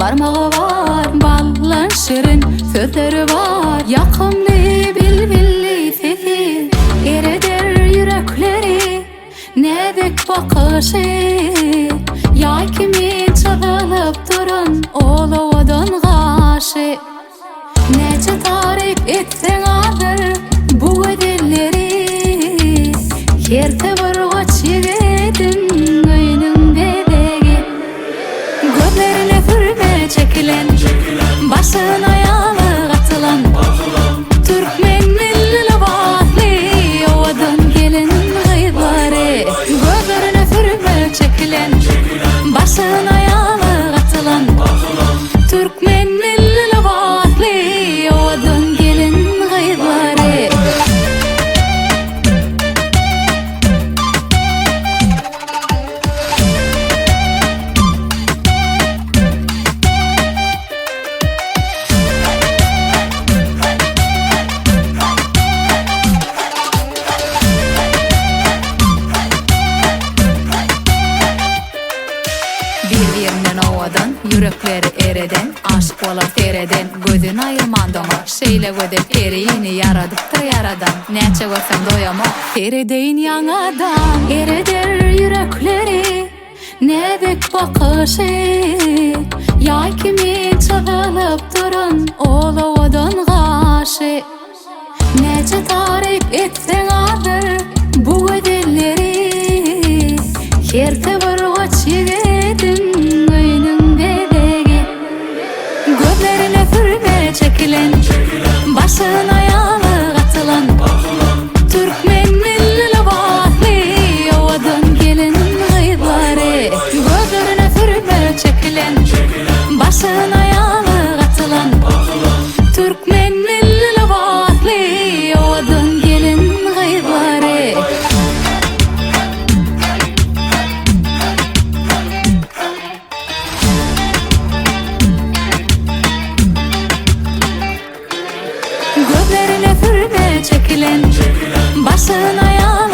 Barmagy bar, ballan şirin sözleri bar, Ýakymly bilbilli sesi ereder ýürekleri, Näzik bakyşy, ýaý kimin çyzylyp duran ol owadan gaşy. Näçe taryp etseň azdyr bu gözelleri, Hersi bir goç ýigidiň öýüniň bezegi. Gözlerine sürme çekilen, Başyna ýaglyk atylan, Türkmen milli lybasly owadan gelin-gyzlary. Gözlerine sürme çekilen, Başyna ýaglyk atylan, Türkmen milli lybasly owadan gelin-gyzlary. Bir-birinden owadan, ýürekleri ereden, Aşyk bolar sereden, gözün aýyrman doňar. Şeýle gözel perini ýaradypdyr Ýaradan. Näçe görsem doýamok, seredeýin ýaňadan. Ereder ýürekleri näzik bakyşy, Ýaý kimin çyzylyp duran ol owadan gaşy. Näçe taryp etseň azdyr bu gözelleri, Hersi bir goç ýigidiň öýüniň bezegi. Gözlerine sürme çekilen, Başyna ýaglyk atylan, Türkmen milli lybasly owadan gelin-gyzlary. Gözlerine sürme çekilen, Başyna ýaglyk atylan, Türkmen milli lybasly owadan gelin-gyzlary. Gözlerine sürme çekilen, Başyna ýaglyk.